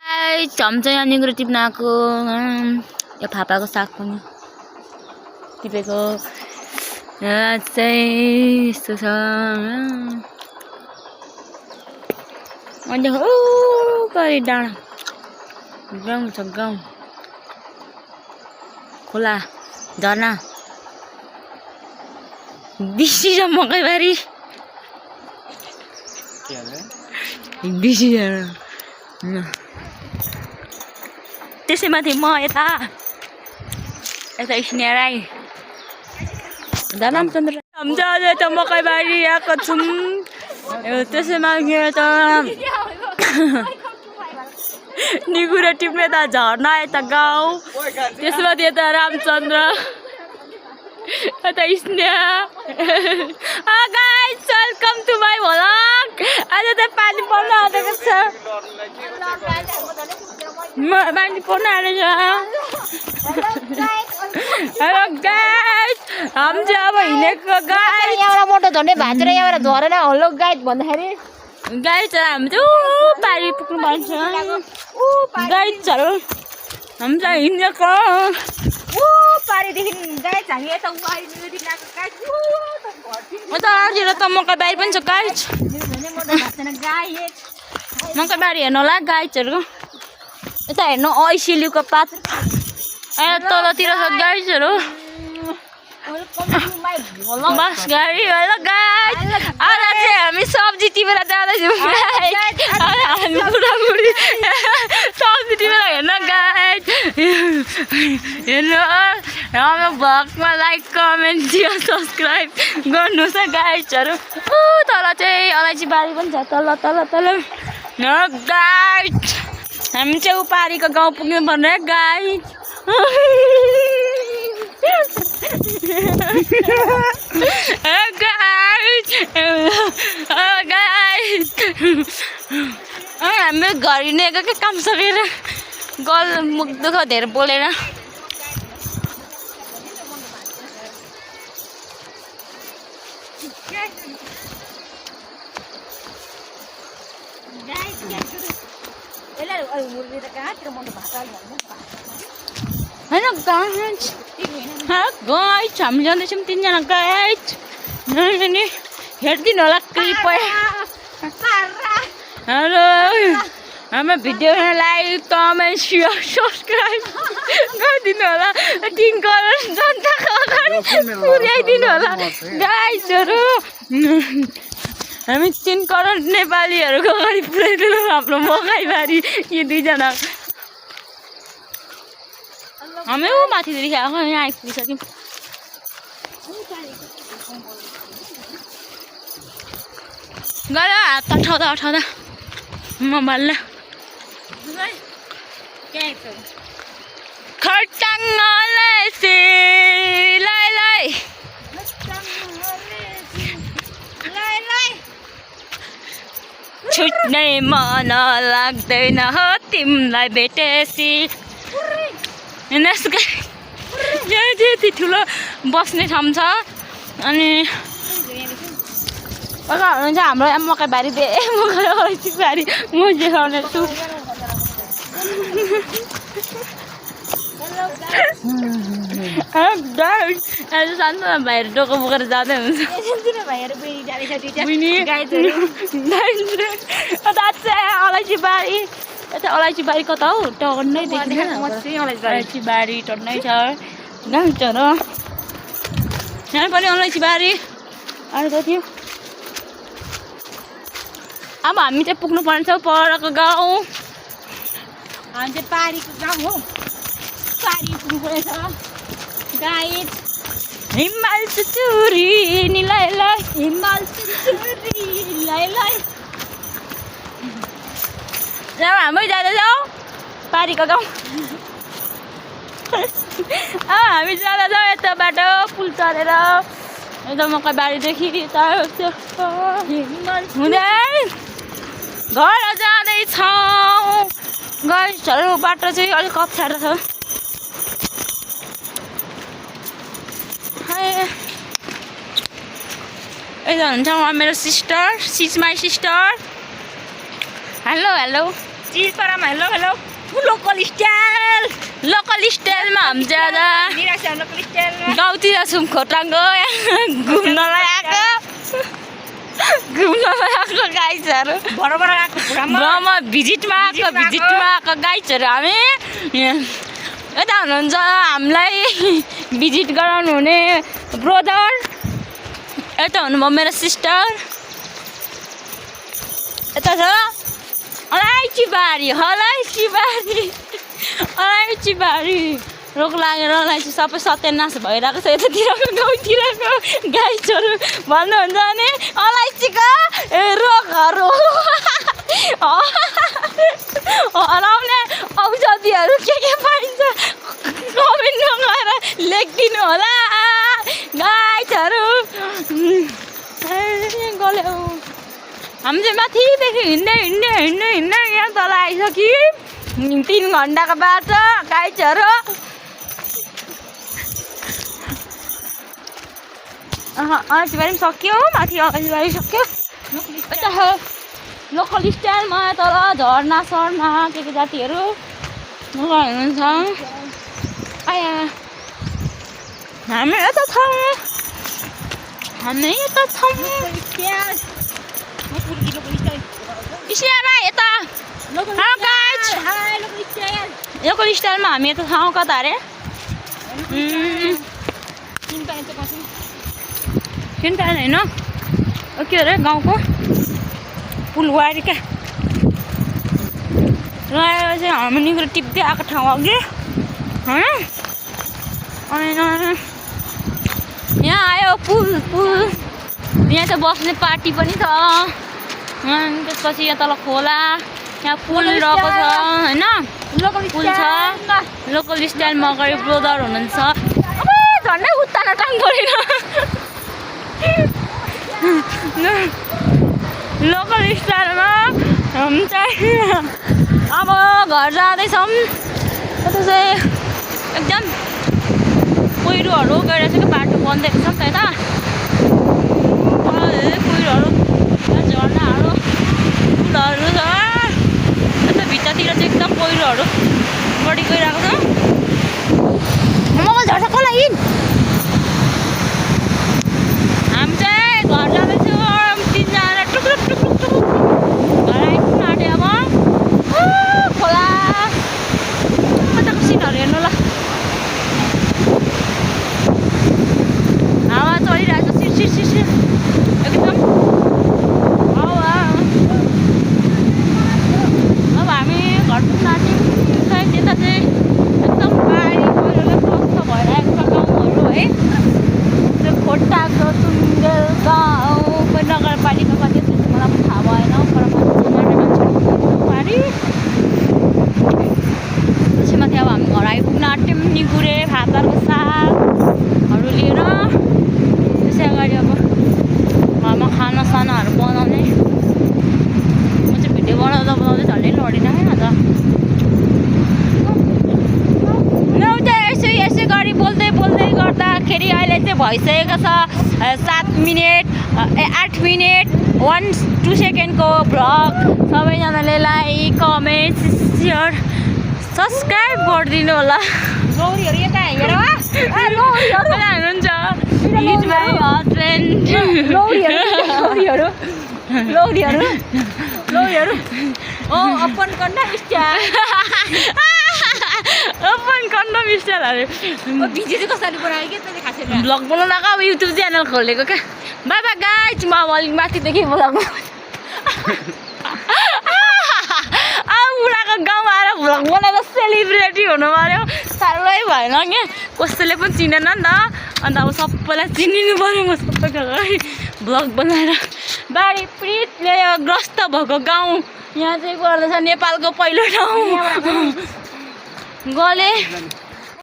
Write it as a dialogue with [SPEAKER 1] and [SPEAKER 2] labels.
[SPEAKER 1] चम्चा यहाँ निगुरो टिप्न आएको यो फापाको साग पनि टिपेको चाहिँ यस्तो छ अनि हो परि डाँडा गाउँ छ गाउँ खोला झरना बिसी छ मकैबारी बिसी त्यसैमाथि म यता स्नेहा राई रामचन्द्र हुन्छ आज त मकैबारी आएको छौँ त्यसैमाथि त निगुरो टिप्ने त झर्ना यता गाउँ त्यसमाथि यता रामचन्द्र यता Sneha guys welcome to my vlog आज त पानी पर्न आँटेको छ पानी पर्न आँटेको हेलो गाइस हामी चाहिँ अब हिँडेको गाइस
[SPEAKER 2] यहाँबाट मोटो झन्डै भाँचेर यहाँबाट झरेर हल्लो गाइस भन्दाखेरि
[SPEAKER 1] गाइस हामी चाहिँ पारी पुग्नु पर्छ गाइसहरू हामी चाहिँ हिँडेको
[SPEAKER 2] पारीदेखि गाइस हामी यता उपारिदेखि गएको गाइस
[SPEAKER 1] उतातिर त मकैबारी पनि छ गाइस मकैबारी हेर्नु होला गाइसहरू यता हेर्नु ऐसिलीको पात तलतिर छ गाइसहरू बस गाडी होला गाइस आज चाहिँ हामी सब्जी टिपेर जाँदैछौँ हामी बुढाबुढी सब्जी टिपेर हेर्न गाइस हेर्नु हाम्रो भ्लगमा लाइक कमेन्ट दियो सब्सक्राइब गर्नुहोस् है गाइसहरू तल चाहिँ अलैँची बारी पनि छ तल तल तल गाइस हामी चाहिँ उपारीको गाउँ पुग्नु पर्ने गाइस हाम्रो घर हिँडेको के काम सकेर गल मुख दुःख धेरै बोलेर होइन गाइस हामी जाँदैछौँ तिनजना गाइस नि हेरिदिनु होला क्लिप हेलो हाम्रो भिडियोमा लाइक कमेन्ट सेयर सब्सक्राइब गरिदिनु होला 3 करोड जनताको अगाडि पुर्याइदिनु होला गाइसहरू हामी 3 करोड नेपालीहरूको अगाडि पुर्याइदिनु हाम्रो मकैबारी यी दुईजना हामी माथिदेखि आएको यहाँ आइपुगिसक्यौँ गर हात अठाउँदा मोबाइललाई खर्चाङले सिलाइलाई छुट्नै मन लाग्दैन हो तिमीलाई भेटेसी यहाँ त्यति ठुलो बस्ने ठाउँ छ अनि हुनुहुन्छ हाम्रो मकैबारी अलैँची बारी म देखाउने छु सानो भाइहरू डोको बोकेर जाँदै हुन्छ अलैँची बारी यता अलैँची बारी कता हौ टन्नै देखिन्छ अलैँची बारी टन्नै छ गाउँछ र यहाँ पनि अलैँची बारी अर्को थियो अब हामी चाहिँ पुग्नु पर्छ परको गाउँ हामी चाहिँ पारीको गाउँ हो पारी पुग्नु पर्छ गाइस हिमाल चुरी निलाई हिमाल चुरी लाई हामी जाँदैछौँ पारीको गाउँ हामी जाँदैछौँ यता बाटो पुल चढेर यता मकैबारीदेखि यता हुँदै घर जाँदैछौँ गाइसहरू बाटो चाहिँ अलिक अप्ठ्यारो छ यता हुन्छ मेरो sister she is my sister hello hello
[SPEAKER 3] चिजपाडामा हेलो लोकल
[SPEAKER 1] स्टाइलमा हामी ज्यादा
[SPEAKER 3] निराशा लोकल स्टाइलमा
[SPEAKER 1] गाउँतिर छौँ खोटाङको घुम्नलाई आएको गाइजहरू
[SPEAKER 3] भरभर आएको पुरामा
[SPEAKER 1] ब्रह्म भिजिटमा आएको गाइजहरू हामी यता हुनुहुन्छ हामीलाई भिजिट गराउनु हुने ब्रदर यता हुनुभयो मेरो सिस्टर यता छ अलैँची बारी रोग लागेर अलैँची सबै सत्यानाश भइरहेको छ यतातिरको गाउँतिरको गाइजहरू भन्नुहुन्छ भने अलैँचीको रोगहरू हराउने औषधिहरू के पाइन्छ कमेन्टमा गएर लेखिदिनु होला गाइजहरू गल्यो हामी चाहिँ माथिदेखि हिँड्दै यहाँ तल आइसक्यौँ 3 घन्टाको बाटो गाइजहरू अलैँचीबारी पनि सक्यो माथि अलैँचीबारी सक्यो यता लोकल स्टाइलमा तल झर्ना सर्ना के जातिहरू हुनुहुन्छ आया हामी यता छौँ इसियारा यता लोकल स्टाइलमा हामी यता ठाउँ कता अरे किनपाइन होइन के अरे गाउँको पुलवारी क्या र चाहिँ हामी निक्रो टिप्दै आएको ठाउँ अघि होइन अनि यहाँ आयो पुल यहाँ त बस्ने पार्टी पनि छ अनि त्यसपछि यहाँ तल खोला यहाँ पुल रहेको छ होइन पुल छ लोकल स्टाइलमा अगाडि ब्रोदर हुनुहुन्छ झन्डै उत्तानो टाइम परेन लोकल स्टाइलमा हामी चाहिँ अब घर जाँदैछौँ यता चाहिँ एकदम पहिरोहरू गइरहेको छ कि बाटो बन्दै रहेछ नि त यता पहिरोहरू झर्नाहरू फुलहरू छ यता भित्रतिर चाहिँ एकदम पहिरोहरू बढी गइरहेको छ मोबाइल झर्छ कसलाई हामी चाहिँ घर जाँदैछौँ 3 जना टुक्रुक घर आइपुग्नु आँट्यो अब खोला मजाको सिनहरू हेर्नु ल हावा चलिरहेको छ सिर एकदम हावा अब हामी घर पुग्न आँट्यौँ त्यता चाहिँ एकदम बारी पहिरोले प्रस्त भइरहेको छ गाउँहरू है त्यो खोटाको सुन्दर गाउँ नगरपालिका कति छ मलाई पनि थाहा भएन तर मान्छे त्यसपछि माथि अब हामी घर आइपुग्न आँट्यौँ निगुरे भातहरूको सागहरू लिएर त्यसै अगाडि अब घरमा खानासानाहरू बनाउने म चाहिँ भिडियो बनाउँदै झन्डै लडिनँ होइन त यसै गरी बोल्दै गर्दाखेरि अहिले चाहिँ भइसकेको छ 7 मिनट 8 मिनट 1-2 सेकेन्डको भ्लग सबैजनाले लाइक कमेन्ट सेयर सब्सक्राइब गरिदिनु होला
[SPEAKER 3] गौरीहरू यता हेर
[SPEAKER 1] हुनुहुन्छ इज माई हस्बेन्ड
[SPEAKER 3] गौरीहरू ओ अपन कन्डा स्टाइल
[SPEAKER 1] ओपन कन्डम स्टाइलहरू
[SPEAKER 3] भिडियो चाहिँ कसरी बनायो के तैँले खास छैन
[SPEAKER 1] भ्लग बनाउनको अब युट्युब च्यानल खोलेको क्या बाई बाई गाइज म अब अलिक माथिदेखि भ्लग अब बुढाको गाउँमा आएर भ्लग बनाएर सेलिब्रेटी हुनु पऱ्यो साह्रै भएन क्या कसैले पनि चिनेन नि त अन्त अब सबैलाई चिनिनु पऱ्यो म सबैको अगाडि भ्लग बनाएर बाढी पीडितले ग्रस्त भएको गाउँ यहाँ चाहिँ गर्दैछ नेपालको पहिलो ठाउँ गले